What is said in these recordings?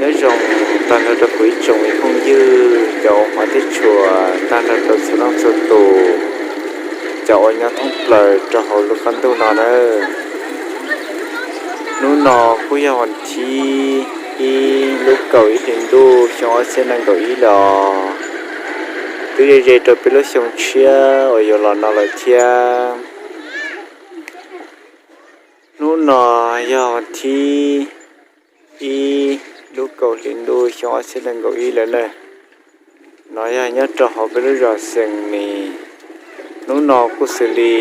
Nyob zoo tag nrho rau kuv ib tsoom phooj ywg cov uas hmov thiab tshua, tag nrho rau txhua leej txhua tus, cov uas nyob thoob plaws rau hauv lub qab ntuj no nawb. Hnub no kuj yog vas thib ib lub kaum ib hlis ntuj xyoo ob txhiab nees nkaum ib los, twb ze ze rau peb lub xyoo tshiab uas yuav los no lawm thiab. Hnub no yog vas thib ib lub kaum hlis ntuj xyoo ob txhiab nees nkaum ib lawm na. No yog nyob rau hauv peb lub zos Xees Mis. Hnub no kuj xws li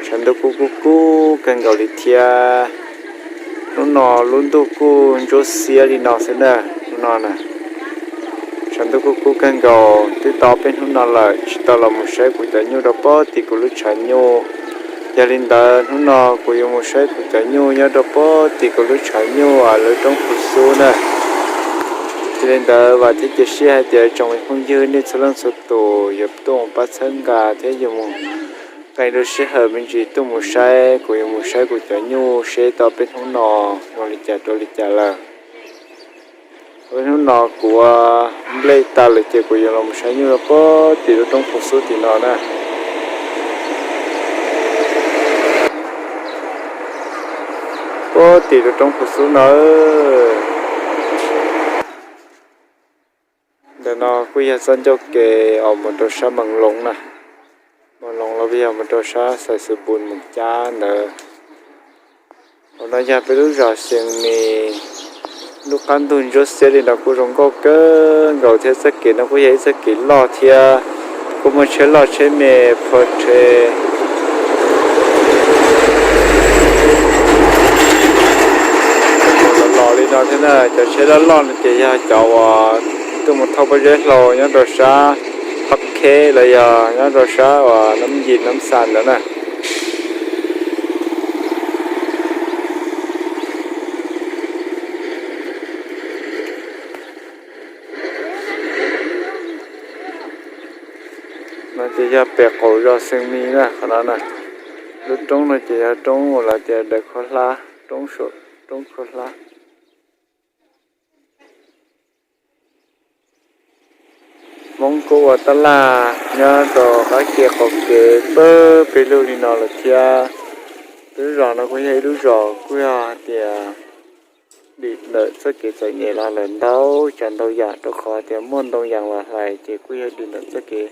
tshav ntuj kuj kub kub kawg nkaus li thiab. Hnub no lub ntuj kuj ntsuab xiab li no xwb na. Hnub no na, tshav ntuj kuj kub kawg nkaus, twb tau peb hnub no lawm tsis tau los mus saib kuv cov nyuj rau pob tim kuv lub tshav nyuj. Yog li ntawd hnub no kuv yuav mus saib kuv cov nyuj nyob rau pob tim kuv lub tshav nyuj lawv roob Phu Xub na. Yog li ntawd vam thiab cia siab hais tias tsoom phooj ywg nej txhua leej txhua tus yuav tuaj mus pab txhawb nqa thiab yuav mus qee lub sij hawm me ntsis tuaj mus saib, kuv yuav mus saib kuv cov nyuj seb tau peb hnub no zoo li cas rau li cas lawm. Peb hnub no kuv ua nplej tas lawm ces kuv yuav los mus saib nyuj rau pob tim lub roob Phu Xub tim no na. Pob tim lub roob Phu Xub no. Ntawm no kuj yog txoj ncauj ke uas mus rau sab Mees Loos na. Mees Loos los yog mus rau sab Xais Xwm Npus Moos Cab ntawd. Hauv no yog peb lub zos Xees Mis. Lub qab ntuj ntsuab xiab li no kuj zoo nkauj kawg nkaus thiab, txoj kev no kuj yog ib txoj kev loj thiab, kuj muaj tsheb loj tsheb me phom rhe los los li no thiab na. Cov tsheb loj loj no ces yog cov uas tuaj mus thauj pob zeb hlau nyob rau sab Pab Kheb los yog nyob rau sab uas Nab Yis Nab Xas ntawd na. No ces yog pem qaum zos Xees Mis na, qhov no na. Lub roob no ces yog roob uas lawv tias daws khaub hlab, roob, roob khaub hlab. Hmoob kuj ua tab laj nyob rau qab ke qaum kev pawg pes lug li no lawm thiab. Lub zos no kuj yog ib lub zos kuj yog hais tias dim ntawm txoj kev txom nyem los lawm ntau tsav ntau yam, rau qhov tias muaj ntoo yas los hlais ces kuj yog dim ntawm txoj kev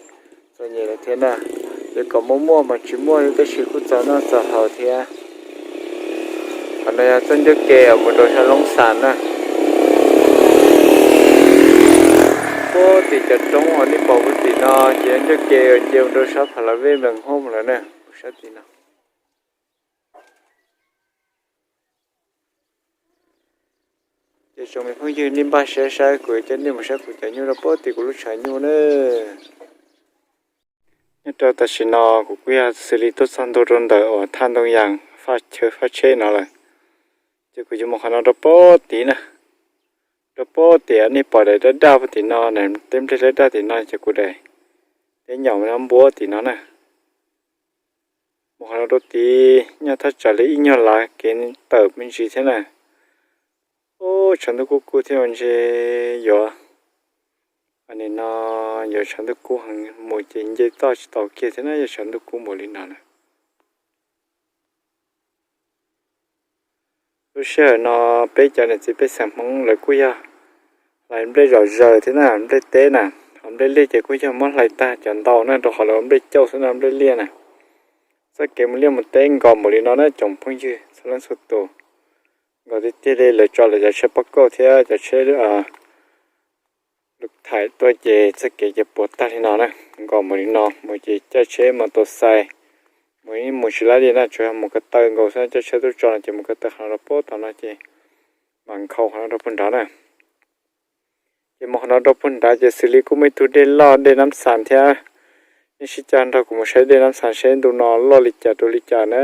txom nyem lawm thiab na. Ces kom muaj muaj mas tsis muaj li tab sis kuj txaus noj txaus haus thiab. Qhov no yog txoj ncauj ke uas mus rau sab Loob Xas na. Puag tim cov roob uas nej pom puag tim no ces yog ncauj ke uas nce mus rau sab Pha La Vej Nplees Hoob lawm na, puag sab tim no. Ces tsoom me phooj ywg nej npaj siab saib kuv coj nej mus saib kuv cov nyuj rau puag tim kuv lub tshav nyuj na. Nyob rau tam sim no kuv kuj yog xws li tuaj txog ntua rau ntawm uas thaj ntoo yas faj chaw faj tsheb no lawm. Ces kuv yuav mus qhov no rau puag tid na. Rau puag tim nej pom daim daj daj puag tim no na, tej nplej daj daj tim no ces kuv daim teb nyom npuab tim no na. Mus qhov no rau tid nyob thaj tsam li ib nyuag lav kev tawm me ntsis thiab na. Ub, tshav ntuj kub kub thiab ua ntshe yuav, nim no yuav tshav ntuj kub heev mus ces nce toj tsis tau kiag thiab na, yog tshav ntuj kub npaum li no na. Lub sij hawm no peb cov niam txiv pej xeem Hmoob lawv kuj yog hlais nplej zom zaws thiab na, nplej teb na. Ho nplej liaj ces kuj yog muab hlais tag cov ntau na, rau qhov lawv ua nplej cauj xwb na, nplej liaj na. Txoj kev mus liaj mus teb nkos npaum li no na tsoom phooj ywg txhua leej txhua tus. Nkos tiag tiag li, lawv tso lawv cov tsheb pob kauj thiab cov tsheb lub thaim tuaj ces txoj kev ces puas tag li no na. Nkos npaum li no mus ces caij tsheb mos tos xais mus ib mus tsis laib li na, tsuas yog mus ko taw nkaus xwb, caij tsheb tub tso no ces mus ko taw qhov no rau puag tod no ces mam nkhaus qhov no rau puag nrad na. Ces mus qhov no rau puag nrad ces xws li kuj muaj ib tug dej loj, dej Nab Xas thiab. Nej sib cog nrog kuv mus saib dej Nab Xas seb ntu no loj li cas rau li cas na.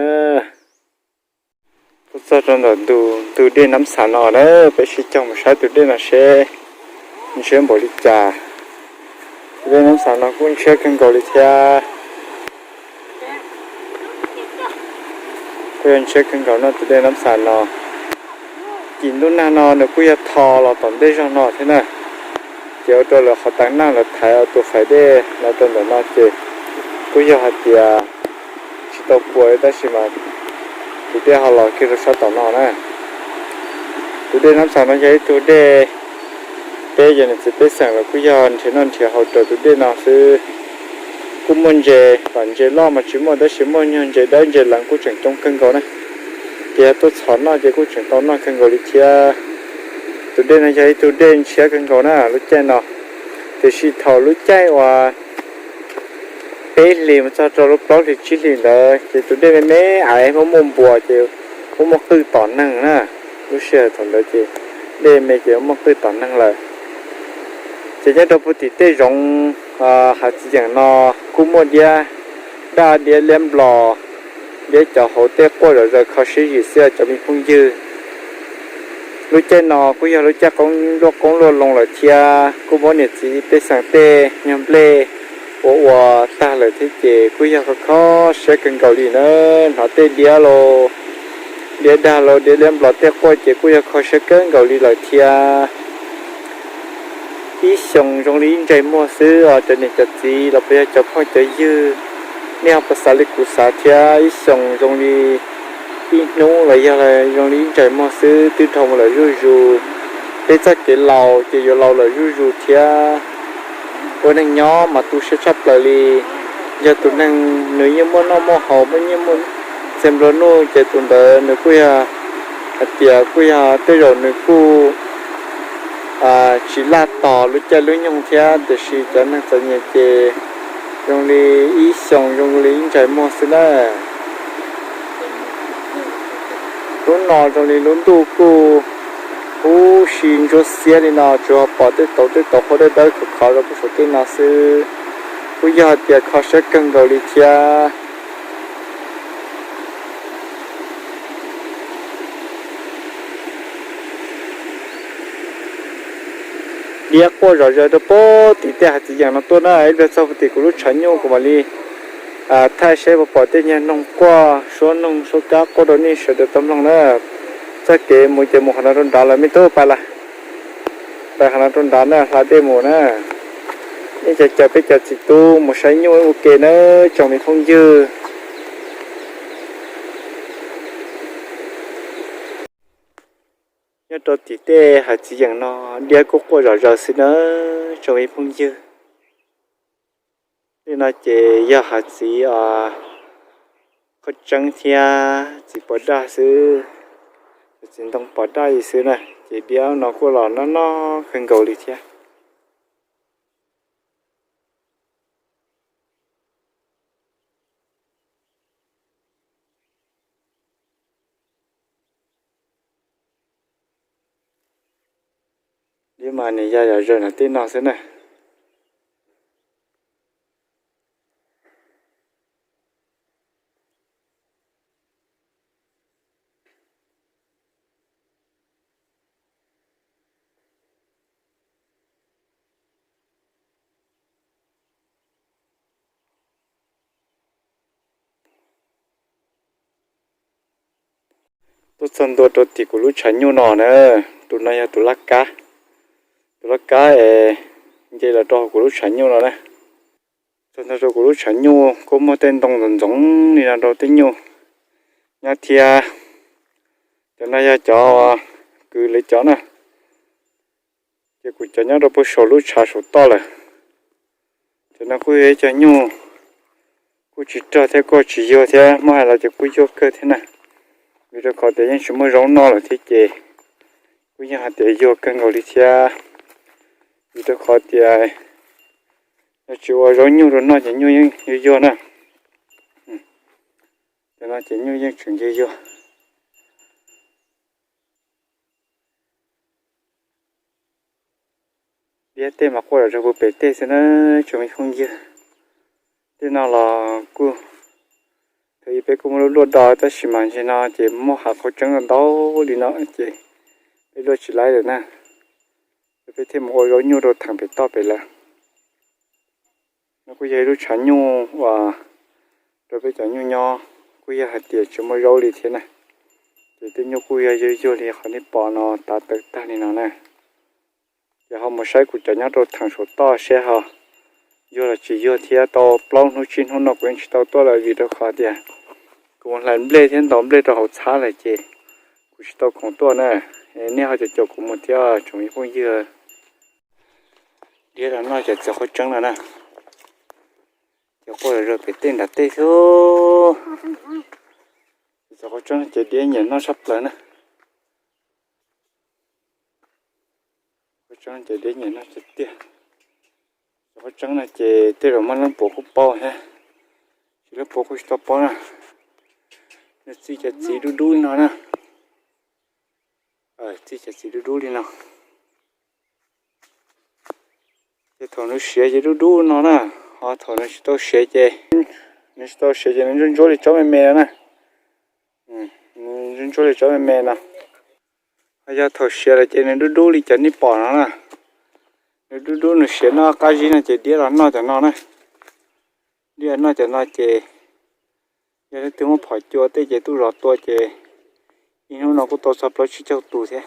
Tuaj txog rau ntawm ntug dej Nab Xas no na, peb sib cog mus saib tus dej no seb ntshiab npaum li cas. Tus dej Nab Xas no kuj ntshiab kawg nkaus li thiab. Kuj yog ntshiab kawg nkaus no tus dej Nab Xas no. Cim ntuj nag no nws kuj yog tho los tom ntej zog no thiab na, ces ua rau lawv qhov tav naj lawv thaiv tus fais dej los rau ntawm no ces kuj yog hais tias tsis tau puas tab sis mas tus dej ho los kiag rau sab tom no na. Tus dej Nab Txaus no yog ib tug dej peb cov niam txiv pej xeem los kuj yog nrhiav noj nrhiav haus raws tus dej no xwb. Kuj muaj ntses, tom ntses loj mas tsis muaj tab sis muaj nyuag ntses dawb ntses leev kuj tseem coob kawg nkaus na. Ces yog tuaj txhom noj ces kuj tseem tau noj kawg nkaus li thiab. Tus dej no yog ib tug dej ntshiab kawg nkaus na lub caij no, tiam sis thaum lub caij uas peb hlis mus txog rau lub plaub hlis tsib hlis ntawd ces tus dej me me ais muaj muaj npuas ces muaj muaj qwj tom neeg na. Lub sij hawm thaum ntawd ces dej me ces muaj muaj qwj tom neeg lawm. Ces nyob rau puag tim tej zoov hav txiv yeem no kuj muaj diab daj diab liab nplos, diab cov hauv tej quaj zom zaws kho siab zim xwb cov me phooj ywg. Lub caij no kuj yog lub caij qoob luaj qoob luaj loo lawm thiab kuj muab niam txiv pej xeem tej nyuag nplej ua ua tag lawm thiab ces kuj yog kho kho siab kawg nkaus li na. Hnov tej diab los, diab dag los diab liab nplos tej quaj ces kuj yog kho siab kawg nkaus li lawm thiab. Ib xyoos zoo li ib ntsais muag xwb os cov niam cov txiv los puas yog cov phooj cov ywg, nej ho puas xav li kuv xav thiab? Ib xyoos zoo li ib hnub los yog zoo li ib ntsais muag xwb twb dhau mus lawm zuj zus. Peb txoj kev laus ces yuav laus lawm zuj zus thiab. Ua neeg nyob mas tu siab tshaj plaws li. Yog tus neeg nws yeej muaj noj muaj haus muaj nyiaj muaj txiag nplua nuj ces tus ntawd nws kuj yog hais tias kuj yog tej zaum nws kuj tsis laj tos lub caij lub nyoog thiab tiam sis cov neeg txom nyem ces zoo li ib xyoos zoo li ib ntsais muag xwb na. Hnub no zoo li lub ntuj kuj huv si ntsuab xiab li no tsuas pom tej tauv tej tauv qhuav dawb dawb khov khov rau puag saum tej no xwb. Kuj yog hais tias kho siab kawg nkaus li thiab. Diab quaj zom zaws rau puag tim tej hav txiv yeem no tuaj na. Ib pliag txog puag tim kuv lub tshav nyuj kuv mam li thaij seb puas pom tej nyuag noog quaj suab noog suab kab quaj rau nej sawv daws tau mloog na. Txoj kev mus ces mus qhov no rau nrad lawm me tub, pais lawm. Pais qhov no rau nrad na, hla dej mus na. Nej cov caw peb cov txiv tub mus saib nyuj ua ke na tsoom me phooj ywg. Nyob rau tim tej hav txiv yeem no diab kuj quaj zom zaws xwb na tsoom me phooj ywg. Tej no ces yog hav txiv qhov tseeb thiab txiv pos daj xwb, txiv ntoo pos daj li xwb na, ces diab no kuj los noj noj kawg nkaus li thiab. Diab mas nws ya yam zawg no tej no xwb na. Tuaj txog ntua rau tim kuv lub tshav nyuj no na, tus no yog tus laj kab, tus laj kab es nce los rau hauv kuv lub tshav nyuj no na. Txog ntua rau kuv lub tshav nyuj kuj muaj tej ntoo ntxoov ntxoov li no rau tej nyuj nyob thiab. Cov no yog cov kwv lawv cov na, ces kuv cov nyob rau puag saum lub tshav saum toj lawm. Cov no kuj yog ib co nyuj kuj tsis rog thiab kuj tsis yuag thiab, muab hais los ces kuj yuag kawg thiab na. Vim rau qhov tias yeej tsis muaj zaub noj lawm thiab ces kuj yeej hais tias yuag kawg nkaus li thiab. Vim rau qhov tias yog tsis ua zaub nyuj rau noj ces nyuj yeej yuag yuag na. Cov no ces nyuj yeej tseem yuag yuag. Diab tej mas quaj zom zaws puag pem tej xwb na tsoom me phooj ywg. Tej no los kuj thaum ub peb kuj muaj luaj luaj do tab sis mas ntsis no ces muaj hav qhov tseeb ntau li no ces peb luaj tsis laib lawm na. Ces peb thiaj mus ua zaub nyuj rau theem pem toj pem lawm. No kuj yog ib lub tshav nyuj uas rau peb cov nyuj nyob, kuj yog hais tias tsis muaj zaub li thiab na. Ces tej nyuj kuj yog yuag yuag li qhov nej pom no, tav tawm tag li no na. Ces ho mus saib kuv cov nyob rau theem saum toj seb ho yuag los tsis yuag thiab. Tau plaub hnub tsib hnub no kuv yeej tsis tau tuaj lawm vim rau qhov tias kuv mus hlais nplej thiab ntaus nplej rau hauv txhab lawm ces kuv tsis tau khoom tuaj na. Nej ho caum caum kuv mus thiab tsoom phooj ywg. Diab los noj cov txiv qhuav tseeb no na. Cov quaj zom zaws pem tej nram tej xwb. Cov txiv qhuav tseeb ces diab nyiam noj tshaj plaws na. Qhuav tseeb ces diab nyiam noj tiag tiag. Cov qhuav tseeb no ces tej zaum muaj leej puav kuj paub thiab, tsis leej puav kuj tsis tau paub na. Nws txij cov txiv dub dub li no na. Txij cov txiv dub dub li no. Ces thaum nws siav ces dub dub no na, ho thaum nws tsis tau siav ces, nws tsis tau siav ces nws ntsuab ntsuab li tsob me me no na. Ntsuab ntsuab li tsob me me no. Ho yog thaum siav lawm ces nws dub dub li cov nej pom no na. Nws dub dub nws siav noj qab zib no ces diab los noj cov no na. Diab noj cov no ces yog leej twg muab phom cua tej ces tuaj zov tua ces ib hnub no kuj tau txog plaub tsib caug tus thiab.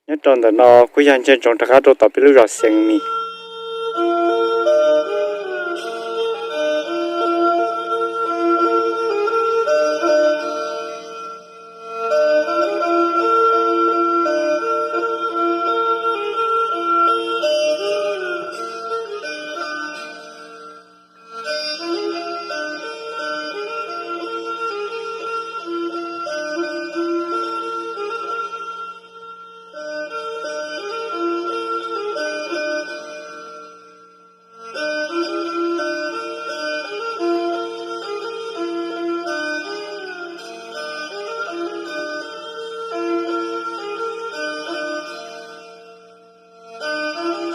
Nyob rau ntawm no kuj yog ntsia ntsoov rov qab rau tom peb lub zos Xees Mis.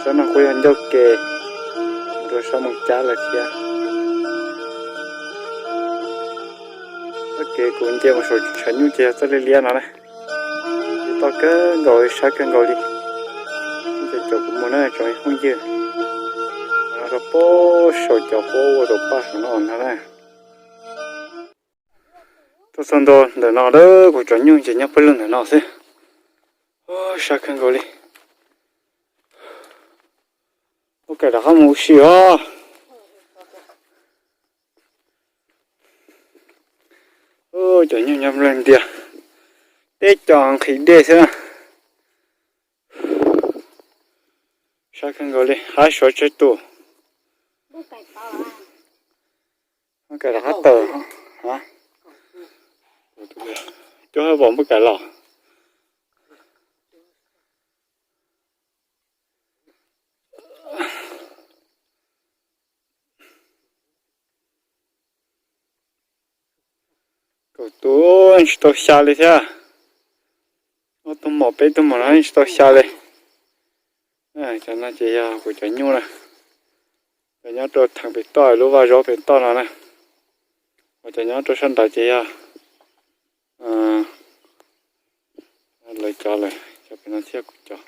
Sab no kuj yog ncauj ke rau sab Moos Cab lawm thiab. Txoj kev kuv nce mus saum tshav nyuj ces yog txoj liab liab no na. Toj kawg nkaus li, sab kawg nkaus li. Ces caum kuv mus na tsoom phooj ywg. Rau pem saum cov huab ua tau paj saum no ntag na. Tuaj txog ntua ntawm no lawm, kuv cov nyuj ces nyob pawg lug ntawm no xwb. Sab kawg nkaus li. Ua kam rov qab mus ua si os. Cov nyuj nyob nplawg ntias, teb cos nqhis dej xwb na. Sab kawg nkaus li, hab suav tsawg tus. Npua kaim los qab tawm, cuab hab pom npua kaim los. Kaum tus tsis tau xya li thiab. Ob tug maum peb tug maum no tsis tau xya li. Cov no ces yog kuv cov nyuj na. Cov nyob rau theem pem toj, lub vaj zaub pem toj no na. Uas cov nyob rau sab nrad ces yog lawv cov lawm, cov pem no thiab kuv cov.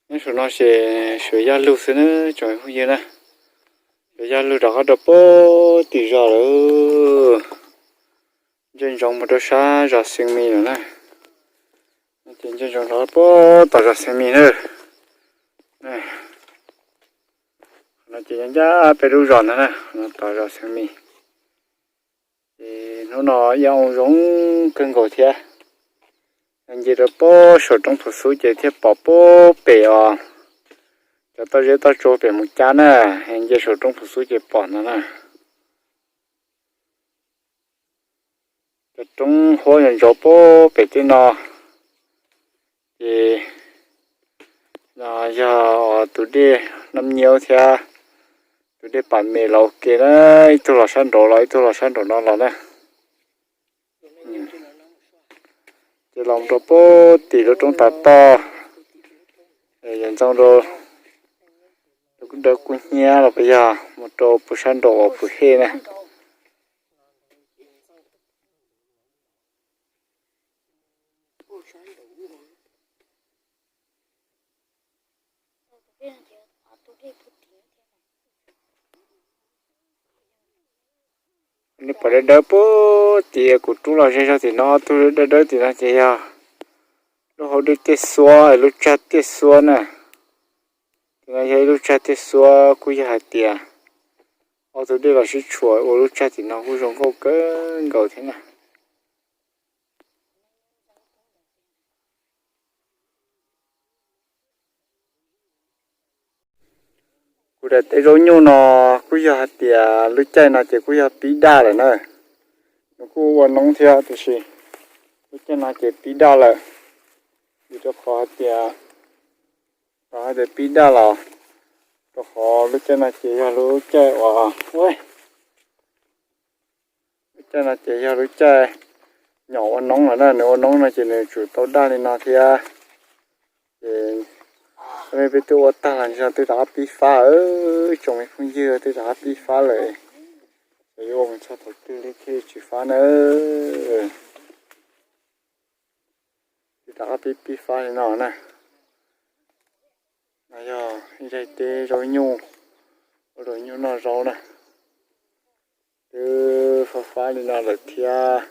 Nyob saum no ces suav yaj lug xwb na, tsoom phooj ywg na. Suav yaj lug rov qab rau pem tim zos lawm. Ntsia ntsoov mus rau sab zos Xees Mis lawm na. Ces ntsia ntsoov rov qab pem tom zos Xees Mis na. No ces nyob ncaj peb lub zos ntag na, no tom zos Xees Mis. Ces hnub no ib oo zoo kawg nkaus thiab. Nce rau pem saum roob Phuv Xub ces thiaj pom pem os. Cov toj zeb toj tsua pem Moos Cab na, nce saum roob Phuv Xub ces pom ntag na. Cov roob huab ntsos pem tej no, ces no yog tus dej Nab Nyiab thiab tus dej Pas Mes los ua ke na, ib tug los sab nraud los ib tug los sab nraum no los na. Ces los rau pem tim lub roob Tav Toj, yog ntxoo rau dawb kub hnyiab los puas yog mus rau puag sab nraum uas Phuv Hej na. Nej pom dawb dawb puag tim kuv rub los ze zog tim no, ob tug dawb dawb tim no ces yog lub hauv dej tiaj xuab, lub tsag tiaj xuab na. Tim no yog ib lub tsag tiaj xuab, kuj yog hais tias ob tug dej los sib tshuam ua lub tsag tim no kuj zoo nkauj kawg nkaus thiab na. Kuv daim teb zaub nyuj no kuj yog hais tias lub caij no ces kuj yog pib daj lawm na. Nws kuj ua noob thiab tiam sis lub caij no ces pib daj lawm. Vim rau qhov hais tias, rau hais tias pib daj los rau qhov lub caij no ces yog lub caij uas, lub caij no ces yog lub caij nyom ua noob lawm na. Nws ua noob no ces nws tsum tau daj li no thiab. Ces nej peb twb ua tag los twb rov qab pib fab, tsoom me phooj ywg, twb rov qab pib fab lawm. Ces yuav ua mus txog thaum twg li thiaj tsis fab na. Twb rov qab pib pib fab li no na. No yog ib daim teb zaub nyuj, ua rau nyuj noj zaub na. Twb fab fab li no lawm thiab.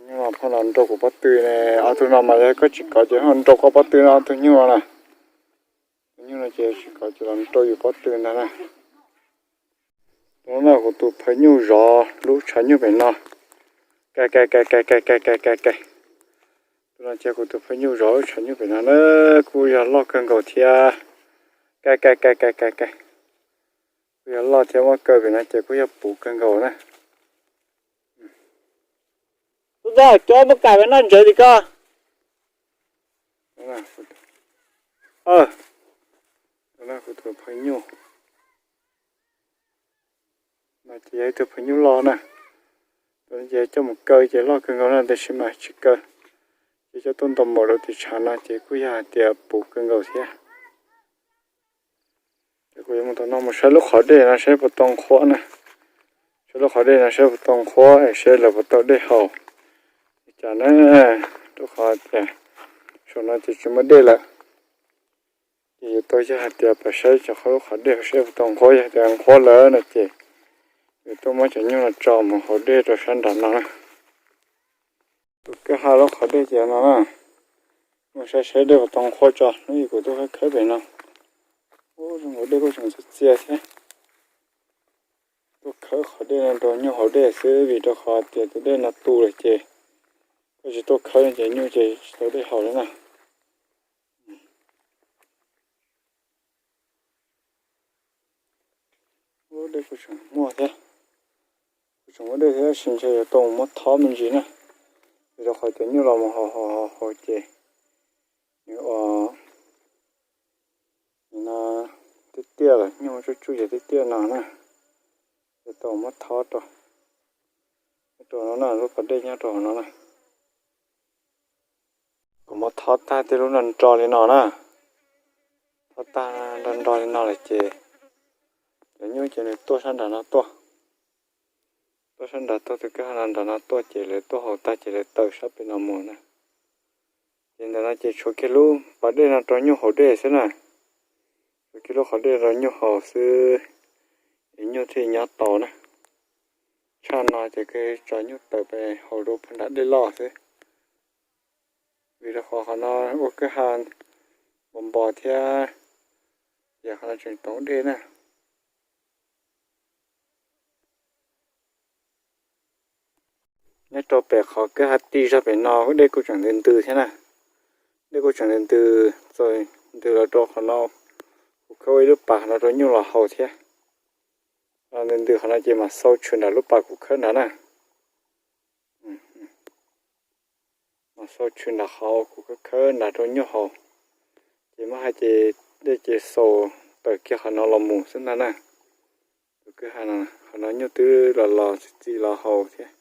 Nyuj no pheej los nrau kuv pob tw ne. Ob tug no mas yog koj tsis kov ces ho nrau koj pob tw no, ob tug nyuj no na. Tus nyuj no ces tsis kov ces los nrau yus pob tw ntag na. Tus no kuv tus phawj nyuj zov lub tshav nyuj pem no. Ka ka ka ka ka ka ka ka ka. Tus no ces kuv tus phawj nyuj zov lub tshav nyuj pem no na, kuj yog loj kawg nkaus thiab. Ka ka ka ka ka ka. Kuj yog loj thiab, muab kaw pem no ces kuj yog puv kawg nkaus na. Tub txawj cov muab kam pem no ntsev li ko. Kuv tus phawj nyuj no ces yog ib tug phawj nyuj loj na. Tus no ces coj mus kaw ces loj kawg nkaus na, tiam sis mas tsis kaw. Ces coj tuaj ntaus npaum rau tim tshav no ces kuj yog hais tias puv kawg nkaus thiab. Ces kuv yuav mus tom no mus saib lub qhov dej no saib puas tau nqhuab na. Saib lub qhov dej no saib puas tau nqhuab es saib lawv puas tau dej haus li cas na. Rau qhov tias saum no ces tsis muaj dej lawm. Ces yuav tau yog hais tias pab saib cov qhov lub qhov dej saib puas tau nqhuab, yog tias nqhuab lawm no ces yuav tuaj muab cov nyuj no tso mus haus dej rau sab nram no na. Tus kwj ha lub qhov dej ces no na. Mus saib saib dej puas tau nqhuab tso, hnub ib kuv tuaj khawb khawb pem no. Ub, zoo nkaus dej kuj tseem txias txias thiab. Tuaj khawb qhov dej no rau nyuj haus dej xwb, vim rau qhov tias tus dej no tu lawm ces koj tsis tuaj khawb ces nyuj ces tsis tau dej haus li na. Ub, dej kuj tseem muaj thiab. Kuj tseem muaj dej thiab, tab sis ntshe yuav tau muab thob me ntsis na, vim rau qhov cov nyuj los mus haus haus haus ces nws ua, nws no tiaj tiaj lawm, nyuj tsuj tsuj ces tiaj tiaj no na. Yuav tau muab thob rau, rau no na, lub pas dej nyob rau hauv no na. Kuv muab thob tag tej lub no nro li no na. Thob tag nro nro li no lawm ces cov nyuj ces nws tuaj sab nram no tuaj. Tuaj sab nrad tuaj, tus kwj ha no nram no tuaj ces lawv tuaj haus tag ces lawv tawm sab pem no mus na. Ces ntawm no ces tshuav kiag lub pas dej no rau nyuj haus dej xwb na. Tshuav kiag lub qhov dej rau nyuj haus xwb, es nyuj thiaj nyob tau na. Tshaj no ces koj tso nyuj tawm pem haus rau puag nram dej loj xwb. Vim rau qhov qhov no ua kwj ha npos npos thiab, ces qhov no tseem toov dej na. Nyob rau pem qhov kwj ha ti zog pem no dej kuj tseem ntws ntws thiab na. Dej kuj tseem ntws ntws txaus ntws los rau qhov no, kuv khawb ua ib lub pas qhov no rau nyuj los haus thiab. Ntws ntws qhov no ces mam xau tshwm nram lub pas kuv khawb nrad na. Mas xau tshwm nram qhov kuv khawb khawb nrad rau nyuj haus, ces muab hais ces dej ces xaus tawm kiag qhov no los mus xwb ntag na. Tus kwj ha no, qhov no nyuj twb los los txi txiv los haus thiab.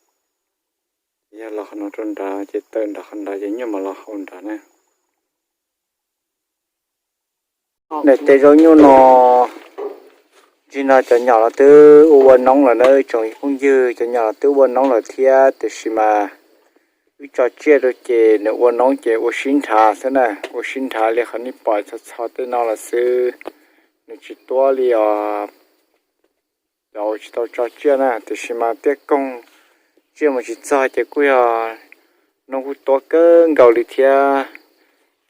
Ces yog los qhov no rau nrad ces tawm nram qhov nrad ces nyuj mam los haus nrad na. Daim teb zaub nyuj no, ntsis no cov nyom los twb ua ua noob lawm na tsoom phooj ywg, cov nyom los twb ua noob lawm thiab tiam sis mas Wb tso tsiaj rau ces nws ua noob ces ua sib nrhav xwb na, ua sib nrhav li qhov nej pom txhov txhov tej no los xwb. Nws tsis tuab li os, cov uas tsis tau tso tsiaj na, tiam sis mas tiaj koog tsiaj mus tsis txog ces kuj yog noob kuj tuab kawg nkaus li thiab.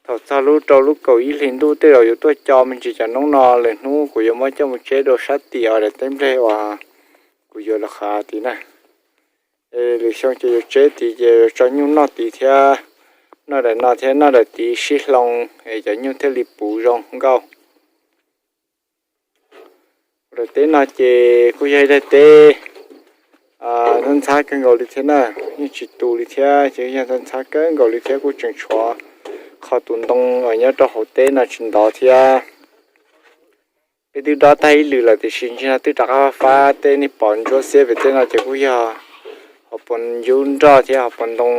Thaum txog lub rau lub kaum ib hlis ntuj tej zaum yuav tuaj co me ntsis cov noob no, lwm hnub kuv yuav muab coj mus tseb rau sab tim os daim teb nplej uas kuv yuav los qhav tid na. Es lwm xyoo ces yuav tseb tid ces yuav tso nyuj noj tid thiab, noj daim no thiab noj daim tid sib hloov es cov nyuj thiaj li puv zoo nkauj. Daim teb no ces kuj yog ib daim teb ntxhab ntxhab kawg nkaus li thiab na, yeej tsis tu li thiab ces yog ntxhab ntxhab kawg nkaus li thiab, kuj tseem tshuav qhov tus ntoo uas nyob rau hauv teb no tsis ntov thiab. Peb twb dob tag ib lwm lawm tiam sis ntshe no twb rov qab fab fab tej, nej pom ntsuab xiab pem tej no ces kuj yog hauv paus ncub nroj thiab hauv paus ntoo,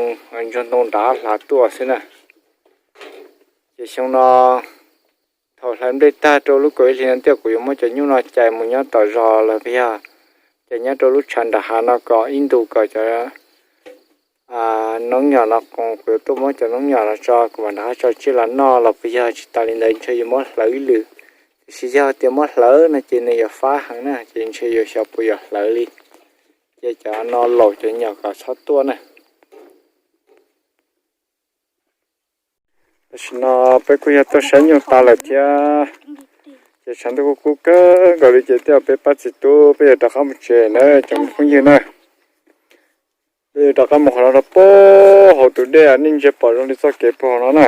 ntsuag ntoo rov qab hlav tuaj xwb na. Ces xyoo no thaum hlais nplej tag rau lub kaum ib hlis no tiag kuv yuav muab cov nyuj no cais mus nyob tom zos los puas yog cais nyob rau lub tshav nram hav no kom ib ntus kom cov noob nyom no qoos, kuv yuav tuaj muab cov noob nyom no tso kuv mam rov qab tso tsiaj los noj los puas yog tsis tas li ntawd ntshe yuav muab hlawv ib lwm. Tiam sis yog tias muab hlawv no ces nws yuav fab heev na ces ntshe yuav xyov puas yuav hlawv li. Ces cov no laum cov nyom kom txhob tuaj na. Tam sim no peb kuj yog tuaj saib nyuj tas lawm thiab, ces tshav ntuj kuj kub kawg nkaus li ces tej zaum peb pab txiv tub peb yuav rov qab mus tsev na cov phooj ywg na. Peb yuav rov qab mus qhov no rau puag hauv tus dej, nej ntsia pom zoo li txoj kev puag hauv no na.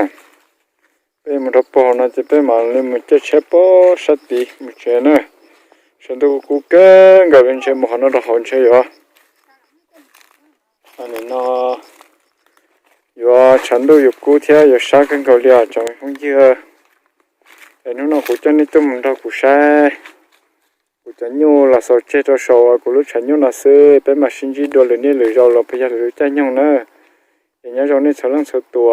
Peb mus rau puag hauv no ces peb mam li mus caij tsheb puag sab tid mus tsev na. Tshav ntuj kuj kub kawg nkaus li ntshe mus qhov no rau hauv ntshe yuav, nim no yuav tshav ntuj yuav kub thiab yuav sab kawg nkaus li os cov phooj ywg. Es hnub no kuv coj nej tuaj mus nrog kuv saib kuv cov nyuj los xaus tseg rau saum kuv lub tshav nyuj no xwb, peb mam sib ntsib dua lwm niaj lwm zaus los puas yog lwm lub caij nyoog na. Es nyob zoo nej txhua leej txhua tus.